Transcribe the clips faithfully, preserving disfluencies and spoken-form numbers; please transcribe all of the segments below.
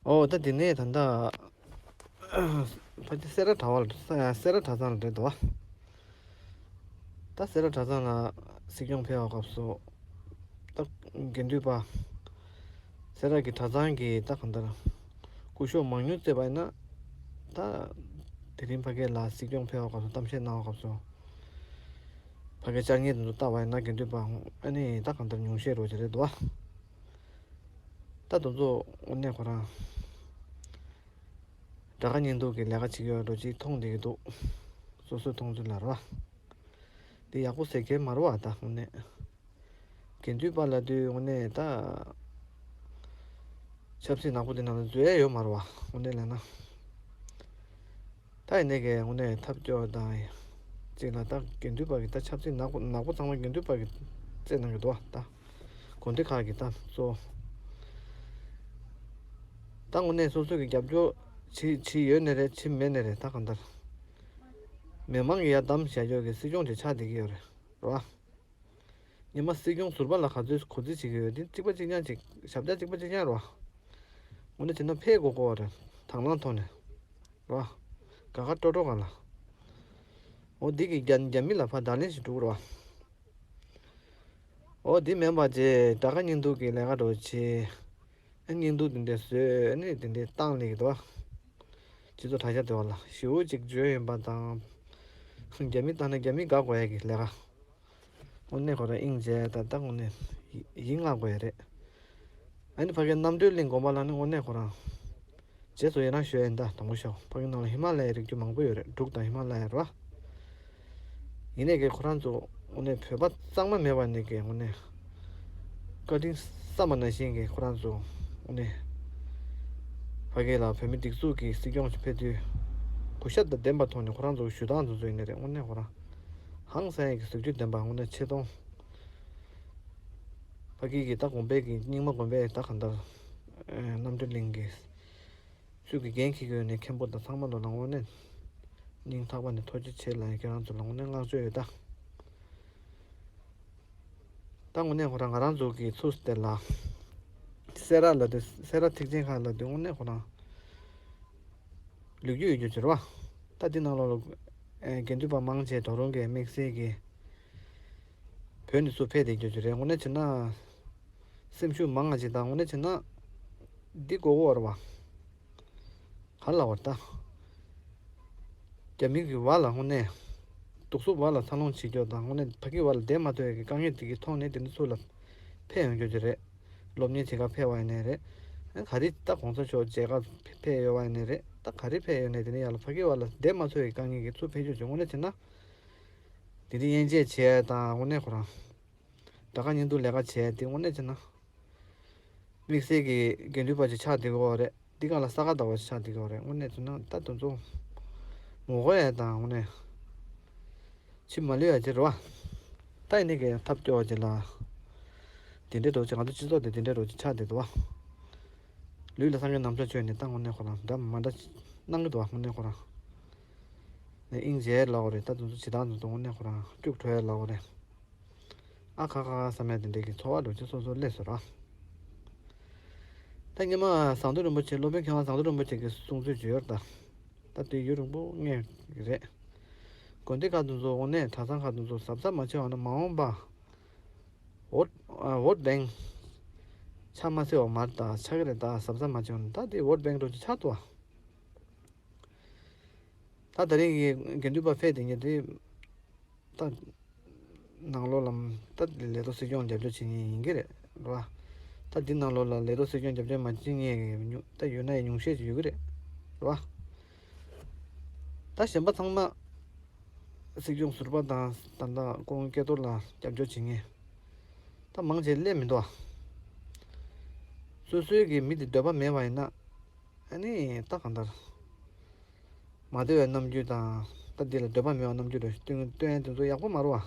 ཨོ་ད་དེ་ནས་ད་ལྟ་ཕ་གི་སེ་ར་གྲྭ་བ་ལ་སེ་ར་གྲྭ་ཚང་ལ་རེད་འདུག་ད་སེ་ར་གྲྭ་ཚང་ལ་སྲིད་སྐྱོང་ཕེབས་པའི་སྐབས་སུ་ད་དགེ་འདུན་པ་སེ་ར་གི་གྲྭ་ཚང་གི་ད་གང་ལྟར་སྐུ་ཞབས་མང་ཉུང་བརྩིས་པ་ཡིན་ན། ད་དེ་རིང་ཕ་གི་ལ་སྲིད་སྐྱོང་ཕེབས་པའི་སྐབས་སུ་གཏམ་བཤད་གནང་བའི་སྐབས་སུ་ཕ་གི་བཅར་མཁན་དེ་ཚོ་བལྟས་པ་ཡིན་ན་དགེ་འདུན་པ་ཨ་ནི་ད་གང་ལྟར་ཉུང་ཤས་རོ་ཅིག་རེད་འདུག་ད་དེ་ཚོ་དངོས་གནས་ཁོ་རང་དགྲ་དགའ་གཉེན་སྡུག་གི་ལས་ཀ་བྱེད་ཀྱི་ཡོད་འགྲོ་ཅིག་མཐོང་བསྡད་ཀྱི་འདུག་སོ་སོའི་མཐོང་ཚུལ་ལ་རོ། འདི་ཡག་པོ་ཟེར་མཁན་མ་རེད་པ། ད་དངོས་གནས་དགེ་འདུན་པ་ལབ་དུས་དངོས་གནས་ད་ཆབ་སྲིད་ནག་པོ་འདི་ནང་ལ་འཛུལ་ཡ་ཡོད་མ་རེད་པ། དངོས་གནས་ལབ་ན། ད་ཡིན་ནའི་གི་དངོས་གནས་ཐབས་སྐྱོ་དང་གཅིག་ལ་ད་དགེ་འདུན་པ་གི་ད་ཆབ་སྲིད་ནག་པོ་ནག་པོ་ཚང་མ་དགེ་འདུན་པ་གི་རྩ་ནང་གི་འདུག་ད་དགོན་སྡེ་ཁག་གི་ད་གཙོ་བོ་ད་དངོས་གནས་སོ་སོ་གི་རྒྱབ་སྐྱོར་བྱེད་བྱེད་ཡོད་ནའི་རེད། བྱེད་མེད་ནའི་རེད། ད་གང་ལྟར་མི་མང་གི་ཡ་བསྡམས་བཞག་ཡོད་གི་སྲིད་སྐྱོང་དེ་ཆགས་བསྡད་ཀྱི་ཡོད་རེད་རོ། ཉི་མ་སྲིད་སྐྱོང་ཟུར་པ་ལ་ག་ཚོད་གོ་རྩིས་བྱེད་ཀྱི་ཡོད་དེ་གཅིག་པ་གཅིག་རྐྱང་གཅིག་ཞབས་བཅགས་གཅིག་པ་གཅིག་རྐྱང་རོ། འོ་ན་བྱས་ན་ཕེབས་དགོས་དགོས་པ་རེད། དང་བླངས་ཐོག་ནས་རོ། དགའ་དགའ་སྤྲོ་སྤྲོ་ག་ལ། འོ་འདི་གི་རྒྱ་རྒྱ་མི་ལ་ཕར་བརྡ་ལན་ཞིག་འགྲོ་གི་རོ། འོ་འདི་མིན་པ་བྱས་དགྲ་དགའ་གཉེན་སྡུག་གི་ལས་ཀ་འགྲོ་བྱས། ཨ་གཉེན་སྡུག་དེ་འདྲ་བཟོས་ནས་དེ་འདྲའི་བཏང་ལེགས་འདུག་སྤྱི་ཚོགས་དྲ་རྒྱ་དེ་བ་ལ་ཞེ་པོ་ཅིག་བརྗོད་ཡིན་པ་དང་། རྒྱ་མི་ལྟ་ན་རྒྱ་མི་དགའ་དགོས་ཡ་གི་ལས་ཀ། དངོས་གནས་ཁོ་རང་དབྱིངས་འཇལ་ད་ད་དངོས་གནས་ཡིད་མངགས་དགོས་ཡ་རེད། ཨ་ནི་ཕ་གིའི་རྣམ་གྲོལ་གླིང་དགོན་པ་ལ་ནི་དངོས་གནས་ཁོ་རང་རྗེས་སུ་ཡི་རང་ཞུ་ཡ་ཡིན། ད་དང་པོ་ཤོག་ཕ་གི་ནང་ལ་ཧི་མ་ལ་ཡའི་རི་རྒྱུད་མང་པོ་ཡོད་རེད། འབྲུག་དང་ཧི་མ་ལ་ཡ་རེད་བ། ཡིན་ནའི་གི་ཁོ་རང་ཚོ་དངོས་གནས་བོད་པ་གཙང་མ་མེད་པ་ནས་གི་དངོས་གནས་བཀའ་དྲིན་བསམ་པ་ནང་བཞིན་གི་ཁོ་རང་ཚོ་དངོས་གནས་ཕ་གི་ལ་བོད་མི་སྒྲིག་འཛུགས་ཀྱི་སྲིད་སྐྱོང་ཞིག་ཕེབས་དུས་གུས་ཞབས་དང་ལྡན་པ་ཐོག་ནས་ཁོ་རང་ཚོ་ཞུ་སྟངས་དེ་ཚོ་ཡིན་ནའི་རེད། དངོས་གནས་ཁོ་རང་ཧང་སང་ཡ་གི་གཟི་བརྗིད་ལྡན་པ་དངོས་གནས་ཆེ་མཐོང་ཕ་གི་གི་ད་དགོན་པའི་གི་རྙིང་མ་དགོན་པའི་ད་གང་ལྟར་རྣམ་གྲོལ་གླིང་གི་ཚུལ་གྱི་འགན་འཁྱེར་གྱི་ཡོད་ནས་མཁན་པོ་དང་ཚང་མ་ལོ་ལ་དངོས་གནས་སྙིང་ཐག་པ་ནས་ཐུགས་རྗེ་ཆེ་ལ་ཡང་ཁྱེད་རང་ཚོ་ལ་དངོས་གནས་བསྔགས་བརྗོད་ཡོད་ད། ད་དངོས་གནས་ཁོ་རང་ང་རང་ཚོ་གི་ཚུར་དེ་ལ་སེ་ར་ལ་དེ་སེ་ར་ཐེག་ཆེན་ཁག་ལ་དེ་དངོས་གནས་ཁོ་རང་ལོ་རྒྱུས་ཡོད་རྒྱུ་ཅིག་རེད་བ། ད་དེ་ནང་ལོགས་ལ་དགེ་འདུན་པ་མང་ཆེ་དོ་རུང་གི་དམིགས་བསལ་གྱི་བོད་ནས་ཚུར་ཕེབས་བསྡད་རྒྱུ་ཅིག་རེད། དངོས་གནས་བྱས་ན་སེམས་ཤུགས་མང་ང་ཅིག་དང་དངོས་གནས་བྱས་ན་འདི་དགོས་མཁོ་བ་རེད་བ། ག་ལ་བར་ད། རྒྱ་མི་གི་བར་ལ་དངོས་གནས། སྡུག་སོ་བར་ལ་འཚར་ལོངས་བྱེད་རྒྱུ་དང་དངོས་གནས་ཕ་གི་བར་ལ་བསྡད་མ་ཐུབ་ཡ་གི་དཀའ་ངལ་དེ་གི་ཐོག་ནས་དེ་འདྲ་ཚུར་ལ་ཕེབས་ཡོང་རྒྱུ་དེ་རེད། སློབ་གཉེར་བྱེད་ག་ཕེབས་པ་ཡིན་ནའི་རེད། ག་རེ་ད་གོང་ས་མཆོག་མཇལ་ག་ཕེབས་ཡོད་པ་ཡིན་ནའི་རེད། ད་ག་རེ་ཕེབས་ཡོད་ནའི་དེ་ནས་ཡར་ལ་ཕ་གི་བར་ལ་བསྡད་མ་ཐུབ་ཡ་གི་དཀའ་ངལ་གི་ཚུར་ཕེབས་རྒྱུ་བྱུང་དངོས་གནས་བྱས་ན། དེ་འདྲ་དབྱེ་འབྱེད་བྱས་དང་དངོས་གནས་ཁོ་རང་། དགྲ་དགའ་གཉེན་སྡུག་ལས་ཀ་བྱས་དེ་དངོས་གནས་བྱས་ན། དམིགས་བསལ་གྱི་དགེ་འདུན་པ་ཅིག་ཆགས་བསྡད་ཀྱི་ཡོད་རེད། འདི་ག་ལ་ས་ག་ཟླ་བ་ཅིག་ཆགས་བསྡད་ཀྱི་ཡོད་རེད། དངོས་གནས་བྱས་ན་ད་དེ་ཚོ་ངོ་རྒོལ་ཡ་དང་དངོས་གནས་ཕྱི་མ་ལུས་ཡ་ཅིག་རེད་བ། ད་ཡིན་ནའི་གི་ཐབས་སྐྱོ་བ་ཅིག་ལ་དེ་འདྲའི་འགྲོ་ཅིག་ང་ཚོ་སྤྱི་ཚོགས་དེ་དེ་འདྲའི་འགྲོ་ཅིག་ཆགས་བསྡད་འདུག་བ། ལུས་ལ་སངས་རྒྱས་རྣམ་ཐར་བྱོན་ནས་ད་དངོས་གནས་ཁོ་རང་འདྲ་མ་འདྲ་གནང་གི་འདུག་བ། དངོས་གནས་ཁོ་རང་ནས་དབྱིངས་འཇལ་ལབ་དགོས་རེད། ད་དེ་ཚོ་བྱེད་སྟངས་དེ་ཚོ་དངོས་གནས་ཁོ་རང་སྐྱུག་བྲོ་ཡ་ལབ་དགོས་རེད། ཨ་ཁ་ཁ་ཁ་བསམ་ཡ་དེ་འདྲའི་གི་ཚོར་བ་འདྲ་ཅིག་སོ་སོར་སླེབས་སོང་ར། ད་སྔོན་མ་ཟམ་གདོང་རིན་པོ་ཆེ་སློབ་དཔོན་མཁས་དབང་ཟམ་གདོང་རིན་པོ་ཆེ་གི་གསུང་ཚུལ་ཅིག་ཡོད་རེད་ད། ད་དེ་ཡུན་རིང་པོ་སྔོན་གྱི་རེད། དགོན་སྡེ་ཁག་དེ་ཚོ་དངོས་གནས་གྲྭ་ཚང་ཁག་དེ་ཚོ་གཟབ་གཟབ་མ་བྱས་པ་ན་མ་འོངས་པ་ཝོཊ་ཨ་ཝོཊ་བེང་ཆགས་མ་སྲིད་པ་མ་རེད་ད། ཆགས་ཀྱི་རེད་ད། གཟབ་གཟབ་མ་བྱས་པ་ན་ད་དེ་ཝོཊ་བེང་འདྲ་ཅིག་ཆགས་འདུག་བ། ད་ད་རིང་གི་དགེ་འདུན་པ་ཕེབས་བསྡད་མཁན་དེ། ད་ནང་ལོགས་ལ་ད་ལས་ཐོག་སྲིད་སྐྱོང་རྒྱབ་སྐྱོར་བྱེད་མཁན་ཡིན་གྱི་རེད་རེད་བ། ད་འདི་ནང་ལོགས་ལ་ལས་ཐོག་སྲིད་སྐྱོང་རྒྱབ་སྐྱོར་མ་བྱེད་མཁན་ཉུང་ད་ཡོད་ན་ཡང་ཉུང་ཤས་ཅིག་ཡོད་ཀྱི་རེད་རེད་བ། ད་གཞན་པ་ཚང་མ་སྲིད་སྐྱོང་ཟུར་པ་དང་ད་ལྟ་སྐུ་ངོ་སྐལ་རྡོར་ལ་རྒྱབ་སྐྱོར་བྱེད་མཁན་ད་མང་ཆེ་སླེབས་མི་འདུག་བ། སོ་སོའི་གི་མི་དེ་འདོད་པ་མེད་པ་ཡིན་ན། ཨ་ནི་ད་གང་ལྟར། མ་བདེ་བའི་རྣམ་འགྱུར་དང་ད་འདི་ལ་འདོད་པ་མེད་པའི་རྣམ་འགྱུར་རེ་སྟོན་སྟོན་ཡ་དེ་ཚོ་ཡག་པོ་མ་རེད་བ།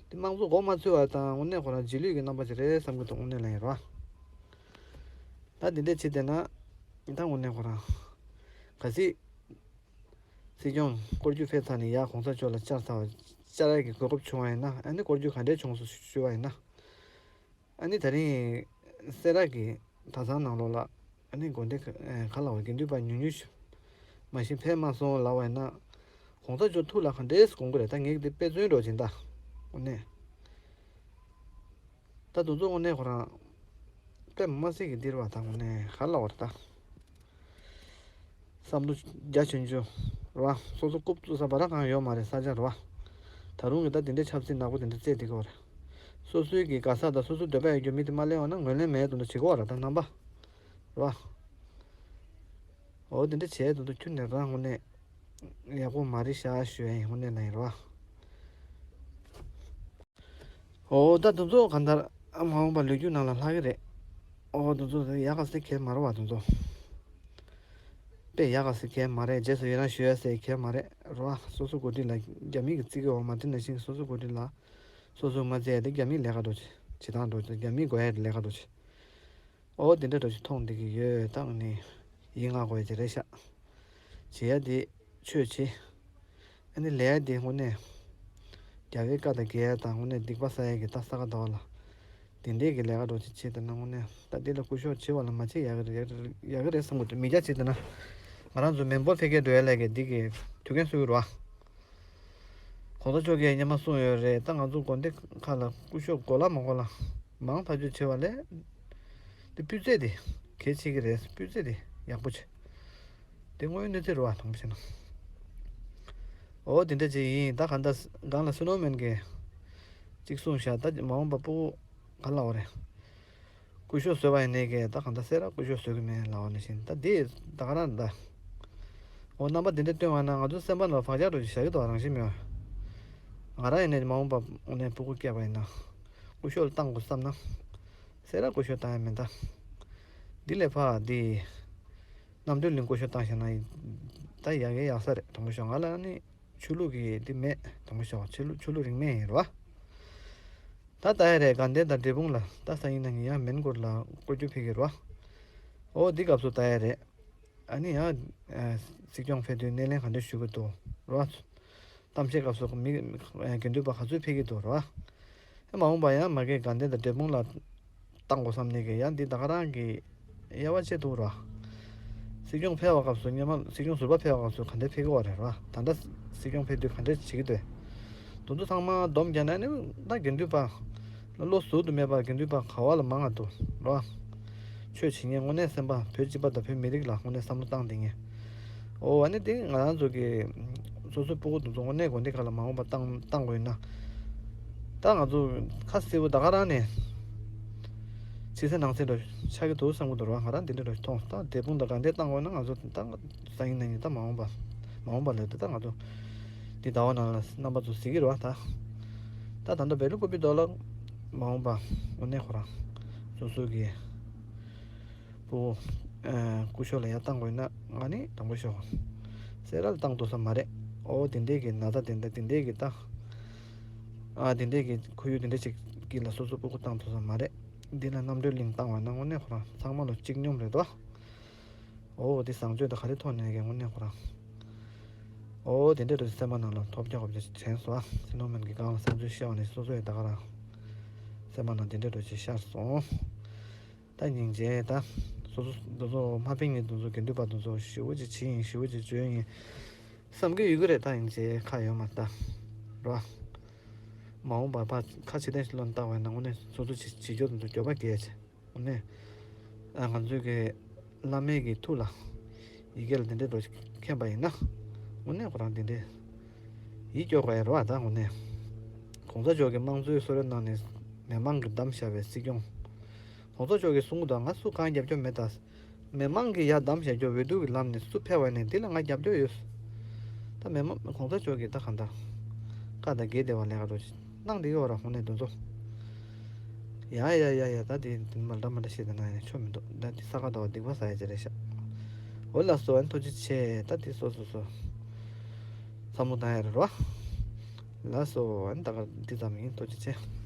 འདི་དམངས་གཙོ་མགོ་མ་ཚོས་པ་དང་དངོས་གནས་ཁོ་རང་རྗེས་ལུས་ཀྱི་རྣམ་པ་ཞིག་རེད་བསམ་གྱི་འདུག་དངོས་གནས་ལ་ཡིན་རེད་བ། ད་འདི་འདྲས་བྱེད་བསྡད་ན་ད་དངོས་གནས་ཁོ་རང་གལ་སྲིད་སྲིད་སྐྱོང་སྐོར་རྒྱུག་ཕེབས་ཚར་ནས་ཡར་གོང་ས་མཆོག་ལ་བཅར་ཚར་བ་བཅར་ཡ་གི་གོ་སྐབས་བྱུང་བ་ཡིན་ན་ཨ་ནི་སྐོར་རྒྱུག་ག་འདྲས་བྱུང་སོང་ཞུས་པ་ཡིན་ན། ཨ་ནི་ད་རིང་སེ་ར་གི་གྲྭ་ཚང་ནང་ལོགས་ལ་ ཨ་ནི་དགོན་སྡེ་ག་ལ་བ་དགེ་འདུན་པ་ཉུང་ཉུང་ཞིག་མ་གཞི་ཕེབས་མ་སོང་ལབ་པ་ཡིན་ན། གོང་ས་མཆོག་ཐུགས་ལ་ག་འདྲས་དགོངས་ཀྱི་རེད། ད་ངས་འདི་དཔེ་མཚོན་འདྲ་བྱེད་ད། དངོས་གནས། ད་དུང་ཚོ་དངོས་གནས་ཁོ་རང་དཔེ་མ་སྲིད་ཀྱི་འདིར་བ་ད་དངོས་གནས་ག་ལ་བར་ད། བསམ་བློ་རྒྱ་ཆེན་ཆུ་ར་སོ་སོ་རྐུབ་བཙུགས་ས་བ་ར་གང་ཡོད་མ་རེད་ས་ཆ་ར། ད་རུང་གི་ད་དེ་འདྲའི་ཆབ་སྲིད་ནག་པོ་དེ་འདྲ་རྩེད་དེ་གོ་ར། སོ་སོའི་གི་ག་ས་ད་སོ་སོ་འདོད་པ་ཡོད་རྒྱུ་མི་དེ་མ་ལེན་འོ་ན་ངོས་ལེན་མེད་དུ་འདྲ་བྱེད་གོ་ར་ད་རྣམ་པ་ར། འོ་དེ་འདྲ་བྱས་དུ་འདུག་ཁྱོད་ནས་རང་དངོས་གནས་ཡག་པོ་མ་རེད་ཤག་ཞུ་ཡ་ཡིན་དངོས་གནས་ལ་ཡིན་རོ། འོ་ད་དུ་ཚོ་གང་ལྟར་ཨ་མ་འོངས་པ་ལོ་རྒྱུས་ནང་ལ་ལྷག་གི་རེད། འོ་དུ་ཚོ་ཡག་ག་སེ་གལ་མ་རེད་བ་དུ་ཚོ། དཔེ་ཡག་ག་སེ་གལ་མ་རེད། རྗེས་སུ་ཡི་རང་ཞུ་ཡ་སེ་གལ་མ་རེད་རོ། སོ་སོ་འགོ་ཁྲིད་ལ་རྒྱ་མི་གི་རྩིས་ཀྱི་འོ་མ་དེ་ནང་བཞིན་སོ་སོ་འགོ་ཁྲིད་ལ་སོ་སོ་མ་རྩེ་ཡ་དེ་རྒྱ་མི་ལས་ཀ་འགྲོ་ཆེ་བྱེད་སྟངས་འགྲོ་ཆེ་རྒྱ་མི་དགོས་ཡ་དེ་ལས་ཀ་འགྲོ་ཆེ། ཨོ་དེ་འདྲ་འདྲ་ཞིག་མཐོང་བསྡད་ཀྱི་ཡོད་ད། ཨ་ནི་ཡིད་མངའ་དགོས་ཀྱི་རེད་ཤག་བྱེད་ཡ་དེ་ཆོས་བྱེད། ཨ་ནི་ལས་ཡ་དེ་དངོས་གནས་རྒྱ་བོད་བཀའ་དང་འགལ་ཡ་དང་དངོས་གནས་སྡིག་པ་བསགས་ཡ་གི་ད་ས་ག་ཟླ་བ་ལ་དེ་འདྲས་ཀྱི་ལས་ཀ་འགྲོ་ཅིག་བྱེད་དེ་ན་དངོས་གནས་ད་འདི་ལ་སྐུ་ཞབས་བྱེད་པ་ལ་མ་བྱེད་ཡ་གི་རེད་ཡ་གི་རེད་བསམ་གི་འདུག་མི་རྒྱ་བྱེད་དེ་ན་ང་རང་ཚོ་མེ་འབོར་འཕེལ་རྒྱས་འགྲོ་ཡ་ལས་ཀྱི་འདི་གི་དུས་རྒྱུན་སུ་གི་རུ་བ། གོང་ས་མཆོག་གིས་སྔོན་མ་གསུངས་ཡོད་རེད། ད་ང་ཚོ་དགོན་སྡེ་ཁག་ལ་སྐུ་ཞབས་གོ་ལ་མ་གོ་ལ་མང་ཐག་གཅོད་བྱེད་པ་ལས་དེ་སྤུས་ཚད་དེ་གལ་ཆེ་གི་རེད། སྤུས་ཚད་དེ་ཡག་པོ་བྱེད། དེ་དངོས་ཡོད་གནས་ཚུལ་རེད་བ་དང་པོ་བྱས་ན། འོ་དེ་འདྲ་ཅིག་ཡིན། ད་གང་ལྟར་སྒང་ལ་བསོད་ནམས་མན་གྱིས་གཅིག་གསུངས་བཞག་ད་མ་འོངས་པ་སྤུ་གུ་ག་ལ་འོ་རེད། སྐུ་ཞབས་བཟོས་པ་ཡིན་ནའི་གས་ད་གང་ལྟར་སེ་ར་སྐུ་ཞབས་བཟོ་གི་མེད་ལབ་པ་ནང་བཞིན་ད་འདི་ད་ག་རང་ད། འོ་རྣམ་པ་འདི་འདྲ་སྟོན་པ་ན་ང་ཚོ་སེམས་པ་ནང་བག་ཆགས་འགྲོ་ཞིག་བཞག་གི་འདུག་རང་བཞིན་མེད་པ། ང་རང་ཡིན་ནའི་མ་འོངས་པ་འོ་ནས་སྤུ་གུ་སྐྱེས་པ་ཡིན་ན། སྐུ་ཞབས་ལ་བཏང་དགོས་བསམ་ན། སེ་ར་སྐུ་ཞབས་བཏང་ཡ་མིན་ད། འདི་ལས་ཕར་འདི། རྣམ་གྲོལ་གླིང་སྐུ་ཞབས་བཏང་བཞག་ན་ཡིན། ད་ཡག་གི་ཡག་ས་རེད་དང་པོ་ཞོག་ང་ལ་ནི། ཆོས་ལུགས་ཀྱི་འདི་མེད་དང་པོ་ཞོག་ཆོས་ལུགས་ཆོས་ལུགས་རིས་མེད་ཡིན་རོ། ད་ལྟ་ཡ་རེད། དགའ་ལྡན་དང་འབྲས་སྤུངས་ལ་ད་སང་ཉིན་གནངས་ཉིན་ཡང་མོན་གྷོ་ལ་སྐོར་རྒྱུག་ཕེབས་ཀྱི་རོ། འོ་འདི་སྐབས་སུ་ལྟ་ཡ་རེད། ཨ་ནི་ཡང་སྲིད་སྐྱོང་ཕེབས་དུས་སྣེ་ལེན་ག་འདྲ་ཞུ་གི་འདུག་རོ། གཏམ་བཤད་སྐབས་སུ་མི་དགེ་འདུན་པ་ག་ཚོད་ཕེབས་ཀྱི་འདུག་རོ། ཨེ་མ་འོངས་པ་ཡང་མ་གི་དགའ་ལྡན་དང་འབྲས་སྤུངས་ལ་བཏང་དགོས་བསམ་ནས་ཀྱི་ཡང་འདི་ད་ག་རང་གི་དབྱེ་བ་ཕྱེ་ཐུབ་རོ། སྲིད་སྐྱོང་ཕེབས་པ་སྐབས་སུ་སྔོན་མ་སྲིད་སྐྱོང་ཟུར་པ་ཕེབས་པ་སྐབས་སུ་ག་འདྲ་ཕེབས་ཀྱི་ཡོད་རེད་རོ། ད་ལྟ་སྲིད་སྐྱོང་ཕེབས་དུས་ག་འདྲ་བྱེད་ཀྱི་འདུག་དེ་ཚོ་ཚང་མ་སྡོམ་རྒྱག་ན་ནི་ད་དགེ་འདུན་པ་ལ་བློ་གཟུ་དུ་མེད་པར་དགེ་འདུན་པ་ག་བ་ལ་མང་ང་འདུག་རོ། ཆོས་བྱེད་མཁན་དངོས་གནས་སེམས་པ་བོད་སྤྱི་པ་དང་བོད་མི་རིགས་ལ་དངོས་གནས་བསམ་བློ་བཏང་བསྡད་མཁན། ཨོ་ཨ་ནི་དེ་ང་རང་ཚོ་གི་སོ་སོའི་སྤུ་གུ་དེ་ཚོ་དངོས་གནས་དགོན་སྡེ་ཁག་ལ་མ་འོངས་པ་བཏང་བཏང་དགོས་ཡོད་ན། ད་ང་ཚོ་ཁ་གསལ་པོ་ད་ག་རང་ནས་ཕྱི་གསལ་ནང་གསལ་འདྲ་ཆགས་ཀྱི་འདུག་བསམ་གྱི་འདུག་ར། ང་རང་འདི་འདྲ་འདྲ་མཐོང་། ད་འབྲས་སྤུངས་དང་དགའ་ལྡན་བཏང་དགོས་ན་ང་ཚོ་ད་སང་ཉིན་གནངས་ཉིན་ད་མ་འོངས་པ་མ་འོངས་པ་ལས་ད་ད་ང་ཚོ་འདི་ཟླ་བ་ནང་ལ་རྣམ་པ་ཚོ་གཟིགས་ཀྱི་རེད་བ། ད་ད་ད་ལྟ་བེ་ལུ་ཀུ་པི་ཏོ་ལ་མ་འོངས་པ་དངོས་གནས་ཁོ་རང་སོ་སོ་གི་སྤུ་གུ་ཨ་སྐུ་ཞབས་ལ་ཡར་བཏང་དགོས་ན་ང་ནི་དང་པོ་ཞོག་སེ་ར་ལ་བཏང་ཐུབ་ས་མ་རེད། ཨོ་དེ་འདྲས་ཀྱི་ན་ཚ་དེ་འདྲ་དེ་འདྲས་ཀྱི་ད་ཨ་དེ་འདྲས་ཀྱི་ཁོར་ཡུག་དེ་འདྲས་ཅིག་གི་ལ་སོ་སོ་སྤུ་གུ་བཏང་ཐུབ་ས་མ་རེད། འདི་ལ་རྣམ་གྲོལ་གླིང་བཏང་བ་ན་དངོས་གནས་ཁོ་རང་ཚང་མ་ལ་གཅིག་སྙོམས་རེད་དོ། ཨོ་དེ་བཟང་སྤྱོད་དང་ག་རེ་ཐོག་ནས་ཀྱི་དངོས་གནས་ཁོ་རང་། ཨོ་དེ་འདྲས་རེད། སེམས་པ་ནང་ལ་ཐོབ་རྒྱག་གོ་རྒྱག་དྲན་སོང་ཨ། སེམས་ནང་མན་གྱི་སྒང་ལ་བསམ་ཚུལ་བཤད་པ་ནི་སོ་སོ་ཡི་ད་ག་རང་སེམས་པ་ནང་དེ་འདྲས་རེད་ཅེས་ཤར་སོང་། ད་སྙིང་རྗེ་ད། སོ་སོ་འདི་ཚོ་མ་ཕན་ངེས་འདི་ཚོ་དགེ་འདུན་པ་འདི་ཚོ་ཞི་བོ་ཅིག་བྱེད་ཡིན་ཞི་བོ་ཅིག་བྱོས་ཡིན་བསམ་གྱི་ཡོད་ཀྱི་རེད། ད་སྙིང་རྗེ་ཁ་ཡོད་མ་ད་རོ། མ་འོངས་པར་ཕ་ཁ་ཕྱི་ལྟ་ཞིག་ལོན་བཏང་བས་ན་དངོས་གནས་སོ་སོ་བྱེད་བྱེད་སྤྱོད་འདི་ཚོ་འགྱོད་པ་སྐྱེས་ཆེ། དངོས་གནས་ང་ཚོའི་གི་བླ་མའི་གི་ཐུགས་ལ་ཡི་གེ་ལ་འདི་འདྲའི་འགྲོ་མཁན་པ་ཡིན་ན་དངོས་གནས་ཁོ་རང་འདི་འདྲའི་ཡིད་སྐྱོ་དགོས་ཡ་རེད་བ། ད་དངོས་གནས་གོང་ས་མཆོག་གི་དམངས་གཙོའི་གསོལ་རས་གནང་ནས་མི་མང་གིས་བདམས་བཞག་པའི་སྲིད་སྐྱོང་། གོང་ས་མཆོག་གིས་གསུང་གི་འདུག་ང་སུ་གང་རྒྱབ་སྐྱོར་མེད་ད། མི་མང་གིས་ཡར་བདམས་བཞག་རྒྱུ་འོས་བསྡུ་གི་ལམ་ནས་སུ་ཕེབས་པ་ནས་འདི་ལ་ང་རྒྱབ་སྐྱོར་ཡོད། ད་མི་མང་གོང་ས་མཆོག་གིས་ད་གང་ལྟར་བཀའ་དང་འགལ་བདེ་བ་ལས་ཀ་འགྲོ་ཅིག་གནང་བསྡད་ཡོད་ར་ཧོ་ནས་འདུག་ཚོ། ཡ་ཡ་ཡ་ཡ་ད་དེ་དེ་མ་འདྲ་མ་འདྲ་བཤད་དེ་ན་ཡང་ཆོ་མི་འདུག་ད་དེ་ས་ག་ཟླ་བ་སྡིག་པ་ཟ་ཡ་ཅིག་རེད་ཤག་འོ་ལགས་སོ། ཨ་ནི་ཐུགས་རྗེ་ཆེ། ད་དེ་སོ་སོ་སོ་བསམ་བློ་བཏང་ཡ་རེད་རོ། ལགས་སོ། ཨ་ནི་ད་ག་འདི་ཙམ་ཡིན། ཐུགས་རྗེ་ཆེ།